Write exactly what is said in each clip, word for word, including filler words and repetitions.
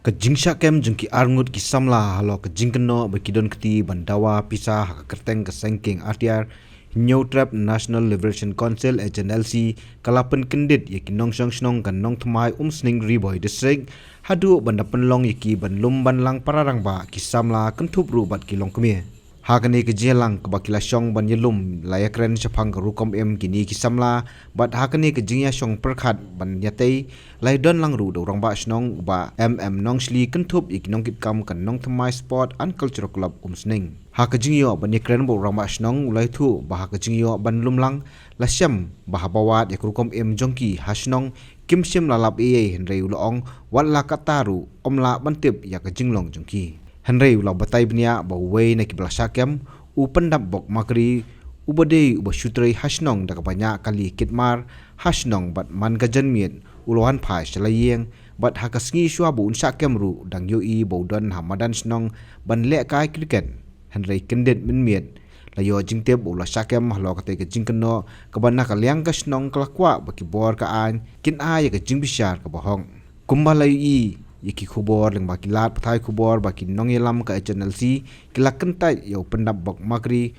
Ka jingshah kem jong ki arngut ki samla halor ka jingkynnoh ba ki don kti ban dawa pisa ha ka kyrteng ka seng kieng atiar, Hynñiewtrep National Liberation Council, H N L C, ka la pynkyndit ïa ki nongshong shnong ka Nongthymmai, Umsning, Ri Bhoi District, haduh ban da pynlong ïa ki ban lum ban lang para rangbah ki samla kynthup ruh bad ki longkmie. Ha kane ka jingïalang kaba ki la shong ban ïalum, la ïakren shaphang ka rukom im kine ki samla, bad ha kane ka jingïashong pyrkhat ban ïatei, la ïadon lang ruh da u rangbah shnong u Bah M M Nongshli kynthup ïa ki nongkitkam ka Nongthymmai Sport and Cultural Club, Umsning. Ha ka jingïoh ban ïakren bad u rangbah shnong, u la ïathuh ba ha ka jingïoh ban lum lang, la shem ba haba wad ïa ka rukom im jong ki ha shnong, kim shym la lap ei ei, hynrei u la ong wat la katta ruh ym lah ban tip ïa ka jinglong jong ki. Hynrei u la batai bniah ba uwei na kiba la shah kem, u Pyndapbok Makri, uba dei uba shu trei ha shnong da kaba ñiah kali kit mar ha shnong, bad man ka janmiet u la wan phai sha la ïing, bad ha ka sngi shuwa ba un shah kem ruh dang ïohi ba u don ha madan shnong ban lehkai cricket. Hynrei kyndit mynmiet la ïoh jingtip ba u la shah kem halor katei ka jingkynnoh, kaba na ka liang ka shnong ka la kwah ba ki bor ka aiñ kin ai ïa ka jingbishar kaba hok. Kumba la ïohi ïa ki khubor lyngba ki lad pathai khubor ba ki nongïalam ka H N L C ki la kyntait ïa u Pyndapbok Makri,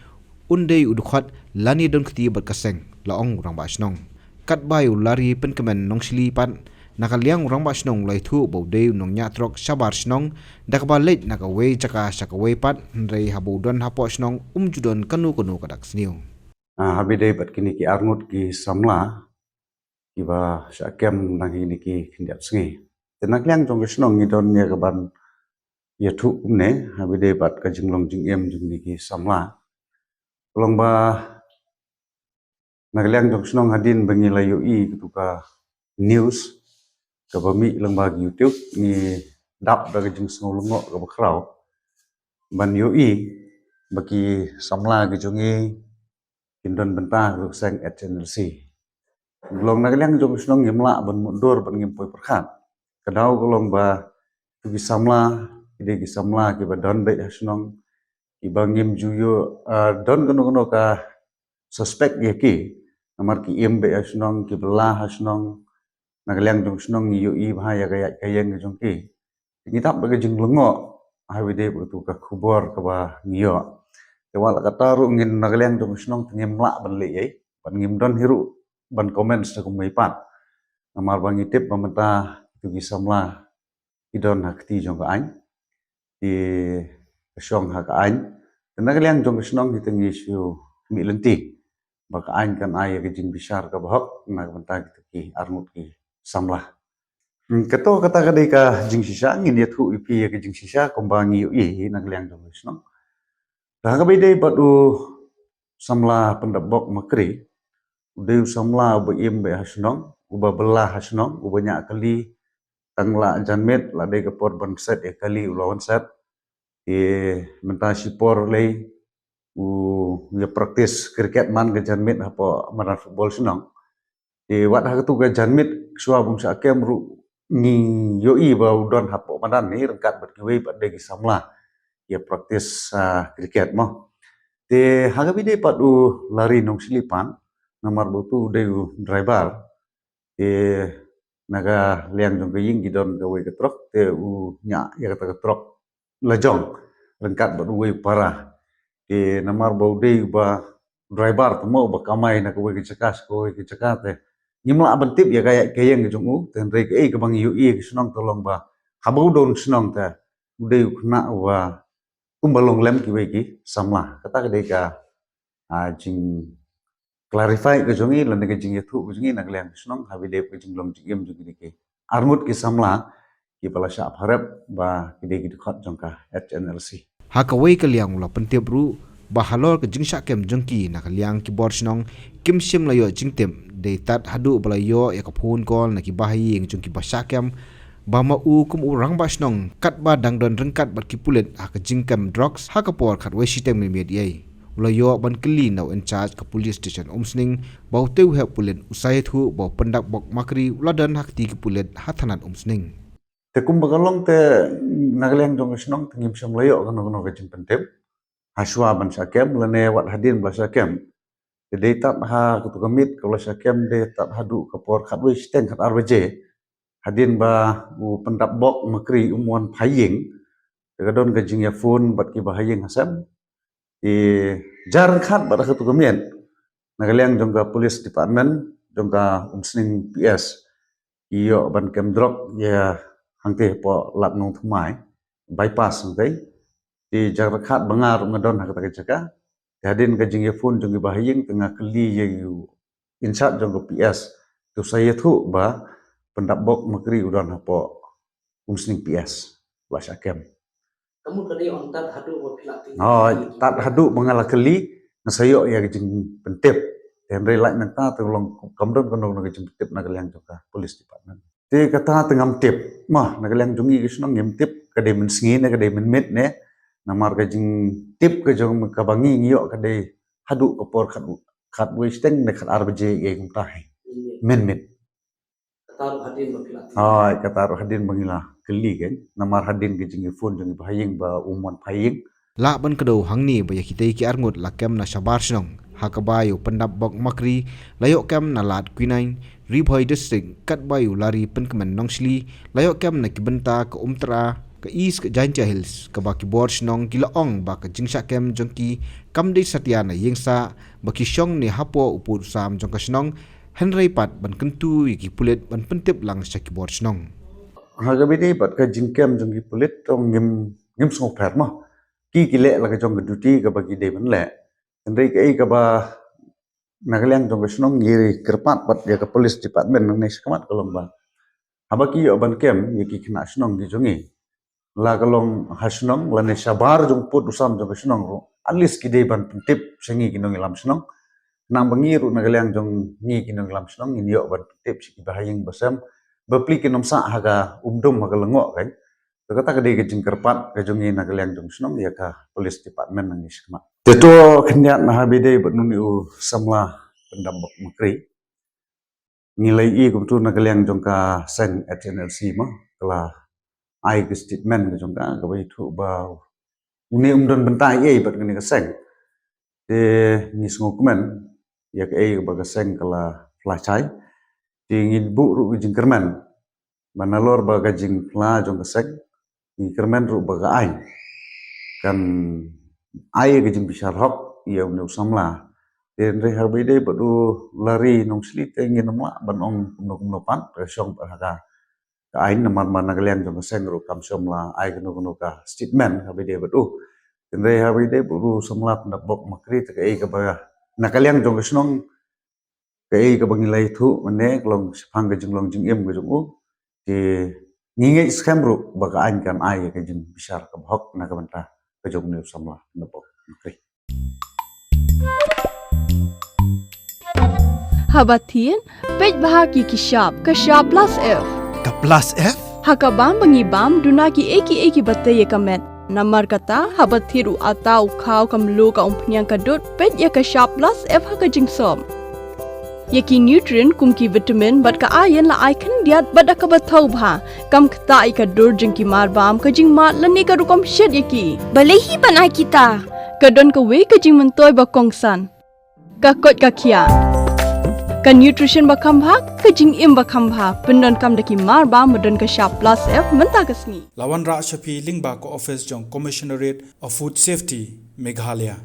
un dei u dkhot lane don kti bad ka seng, la ong u rangbah shnong. Katba ïa u Lari Pynkmen Nongshli pat, na ka liang u rangbah shnong u la ïathuh ba u dei u nongñiah trok shabar shnong, da kaba leit na kawei jaka sha kawei pat, hynrei haba u don hapoh shnong um ju don kano kano ka dak sniew. Ah, haba ïadei bad kine ki arngut ki samla kiba shah kem dang kine ki khyndiat sngi. Te na ka liang jong ka shnong ngi don ïa kaban ïathuh kumne, haba ïadei bad ka jinglong jingim jong kine ki samla. Ka long ba na ka liang jong ka shnong hadien ba ngi la ïohi katu ka news kaba mih lyngba ka YouTube, ngi dap da ka jingsngew lyngngoh kaba khraw ban ïohi ba ki samla ki jong ngi kin don bynta ha ka seng H N L C. Ka long na ka liang jong ka shnong ngim lah ban mutdur bad ngim poi pyrkhat. Ka daw ka long ba katu ki samla ki dei ki samla kiba don beit ha shnong, kiba ngim ju ïoh, ah, don kano kano ka suspect ïa ki. Namar ki im beit ha shnong, kiba la ha shnong. Na ka liang jong ka shnong ngi ïohi bha ïa ka ïaid ka ïeng ka jong ki. Ngi dap da ka jinglyngngoh haba ïadei bad katu ka khubor kaba ngi ïoh. Te wat la katta ruh ngin na ka liang jong ka shnong te ngim lah ban leh ei ei, bad ngim don hi ruh ban comment sha kumwei pat. Namar ba ngi tip ba mynta katu ki samla ki don ha kti jong ka aiñ, ki shong ha ka aiñ. Te na ka liang jong ka shnong hi te ngi shu mih lynti ba ka aiñ kan ai ïa ka jingbishar kaba hok na ka bynta kitu ki arngut ki samla. Hmm, kato kata ka dei ka jingshisha, ngin ïathuh ïa phi ïa ka jingshisha kumba ngi ïohi na ka liang jong ka shnong. Te ha kaba ïadei bad u samla Pyndapbok Makri, u dei u samla uba im beit ha shnong, uba bylla ha shnong, uba ñiah kali tang la janmiet, la dei ka por ban set ïa kali u la wan set. Te mynta shipor lei u ïa practice cricket man ka janmiet hapoh madan football shnong. Te wat ha katu ka janmiet shuwa ba un shah kem ruh ngi ïohi ba u don hapoh madan ne ryngkat bad kiwei pat de ki samla ïa practice, ah, cricket mo. Te ha kaba ïadei pat u Lari Nongshlipan, namar ba utu u dei u driver. Te na ka liang jong ka ïing ki don kawei ka trok, te u ñiah ïa kata ka trok lajong ryngkat bad uwei u para. Te namar ba u dei uba driver te mo, uba kamai na kawei ka jaka sha kawei ka jaka, te ngim lah ban tip ïa ka ïaid ka ïeng ka jong u. Te hynrei kaei kaba ngi ïohi ka shnong te long ba haba u don shnong te u dei u khynnah uba kumba long lem kiwei ki samla. Kata ka dei ka, ah, jing clarify ka jong ngi lane ka jingïathuh ka jong ngi na ka liang ka shnong ha kaba ïadei ka jinglong jingim jong kine ki arngut ki samla kiba la shah pharep ba ki dei ki dkhot jong ka H N L C. Ha kawei ka liang u la pyntip ruh ba halor ka jingshah kem jong ki na ka liang ki bor shnong kim shym la ïoh jingtip, dei tad haduh ba la ïoh ïa ka phone call na ki bahaïing jong kiba shah kem ba ma u kum u rangbah shnong katba dang don ryngkat bad ki pulit ha ka jingkem drugs ha ka por khatwei shiteng mynmiet ïa u la ïoh ban kylli na u in charge ka police station Umsning, ba utei u heh pulit u sa ïathuh ba u Pyndapbok Makri u la don ha kti ki pulit ha thanat Umsning. Te kumba ka long te na ka liang jong ka shnong te ngim shym la ïoh kano kano ka jingpyntip ha shuwa ban shah kem lane wat hadien ba la shah kem. Te dei tad ha katu ka miet kaba la shah kem dei tad haduh ka por khatwei shiteng khatar baje. hadien ba u pyndap bok makri um wan phai ïing, te ka don ka jingïaphone bad kiba ha ïing ha sem. Te jar khat bad ha katu ka miet, na ka liang jong ka police department jong ka Umsning P S, ki ïoh ban kem drok ïa hangtei hapoh Lad Nongthymmai, bypass hangtei. Te jar khat ba nga ruh nga don ha kata ka jaka. Te hadien ka jingïaphone jong kiba ha ïing te nga kylli ïa u in charge jong ka P S, te u sa ïathuh ba pyndap bok makri u don hapoh Umsning P S, u la shah kem. Ka mut ka dei ong tad haduh ba phi la kylli. Hooid, tad haduh ba nga la kylli, nga sa ïoh ïa ka jingpyntip. Te hynrei lait mynta te long kam don kano kano ka jingpyntip na ka liang jong ka police department. Te kata te ngam tip. Mo, na ka liang jong ngi ka shnong ngim tip ka dei mynsngi ne ka dei mynmiet ne. Namar ka jingtip ka jong kaba ngi ngi ïoh ka dei haduh ka por khat, khatwei shiteng ne khatar baje ïa kumta hi. Mynmiet. Mynmiet. Kata ruh hadien ba phi la kylli. Hooid, kata ruh hadien ba ngi la kylli kein. Namar hadien ka jingïaphone jong kiba ha ïing ba um wan phai ïing. Lah ban kdew hangne ba ïa kitei ki arngut la kem na shabar shnong, ha kaba ïa u pyndap bok makri la ïoh kem na Lad Kwinnaiñ, Ri Bhoi District, katba ïa u Lari Pynkmen Nongshli la ïoh kem na ki bynta ka Umtra, ka East, ka Jaintia Hills, kaba ki bor shnong ki la ong ba ka jingshah kem jong ki kam dei satia na ïing sah, ba ki shong ne hapoh u pud u sam jong ka shnong, hynrei pat ban kyntu ïa ki pulit ban pyntip lang sha ki bor shnong. Ha kaba ïadei bad ka jingkem jong ki pulit, to ngim, ngim sngewpher mo. Ki ki leh la ka jong ka duty kaba ki dei ban leh. Hynrei kaei kaba na ka liang jong ka shnong ngi kyrpad bad ïa ka police department nangne shakhmat ka long ba haba ki ïoh ban kem ïa ki khynnah shnong ki jong ngi, la ka long ha shnong lane shabar jong pud u sam jong ka shnong ruh, at least ki dei ban pyntip sha ngi ki nongïalam shnong. Namar ba ngi ruh na ka liang jong ngi ki nongïalam shnong ngin ïoh ban pyntip sha kiba ha ïing ba sem, ba pli kin ym sah ha ka umdum ha ka lyngngoh kein. Te kata ka dei ka jingkyrpad ka jong ngi na ka liang jong shnong ïa ka police department nangne shakhmat. Te to khyndiat na haba ïadei bad une u samla pyndap bok makri. Ngi la ïohi kumta na ka liang jong ka seng H N L C mo, ka la ai ka statement ka jong ka, kaba ïathuh ba une um don bynta ei ei bad kane ka seng. Te ngi sngewkmen ïa kaei kaba ka seng ka la pynlashai. Te ngi buh ruh ka jingkyrmen ba nalor ba ka jingpynlait jong ka seng, ngi kyrmen ruh ba ka aiñ kan ai ka jingbishar hok ïa une u samla. Te hynrei haba ïadei bad u Lari Nongshli te ngin ym lah ban ong kumno kumno pat, ka shong pat ha ka, ka aiñ, namar ba na ka liang jong ka seng ruh kam shym la ai kano kano ka statement haba ïadei bad u. Te hynrei haba ïadei bad u samla pyndap bok makri te kaei kaba na ka liang jong ka shnong, kaei kaba ngi la ïathuh mynne ka long shaphang ka jinglong jingim ka jong u. Te ngi ngeit skhem ruh ba ka aiñ kan ai ka jingbishar kaba hok na ka bynta ka jong une u samla pyndap bok makri. Haba thied, peit bha ïa ki shap, ka shap plus F. Ka plus F? Ha ka bam ba ngi bam, duna kiei kiei kiba tei ïa ka met. Namar kata, haba thied u atta, u khaw, ka mluh, ka umphniang, ka dud, peit ïa ka shap plus F ha ka jingsop. Ïa ki nutrient kum ki vitamin bad ka iron la ai khyndiat bad da kaba thaw bha. Kam ktah ïa ka dur jong ki mar bam, ka jingmad lane ka rukom shet ïa ki. Balei hi ban ai kita? Ka don kawei ka jingmyntoi ba kongsan. Ka koit ka khiah. Ka nutrition ba kham bha, ka jingim ba kham bha. Pyndonkam da ki mar bam ba don ka shap plus F mynta ka sngi. La wanrah sha phi lyngba ka office jong Commissionerate of Food Safety, Meghalaya.